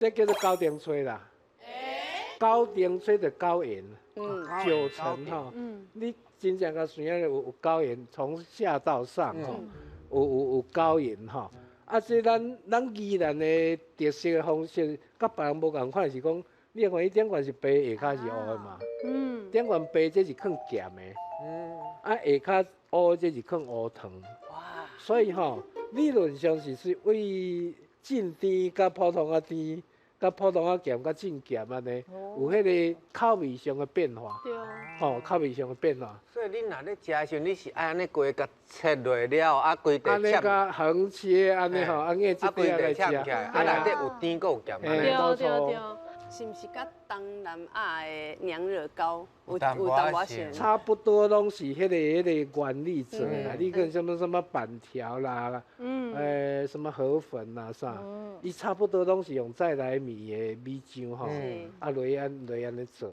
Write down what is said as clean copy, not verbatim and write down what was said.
這叫做九重炊啦。九重炊就九鹽，九層吼。你真正共想有九鹽，從下到上吼，有九鹽吼。啊，這咱宜蘭的特色的方式，佮別人無仝款是講，你看伊頂懸是白，下跤是烏的嘛。頂懸白這是放鹹的。啊，下跤烏這是放烏糖。哇！所以吼，理論上是為正甜佮普通仔甜，佮普通仔鹹佮正鹹按呢，有彼个口味上的變化。對。吼，口味上的變化。所以恁若咧食的時陣，你是愛按呢規个共切落了，啊規塊按呢共橫切按呢吼，按呢這塊來食。啊內底有甜閣有鹹。對對對。是毋是佮東南亞的娘惹糕有淡薄仔像？差不多攏是彼个原理做的啦。你看什麼什麼板條啦，什麼河粉啦啥，伊差不多攏是用再來米的米漿吼，啊落按落按呢做。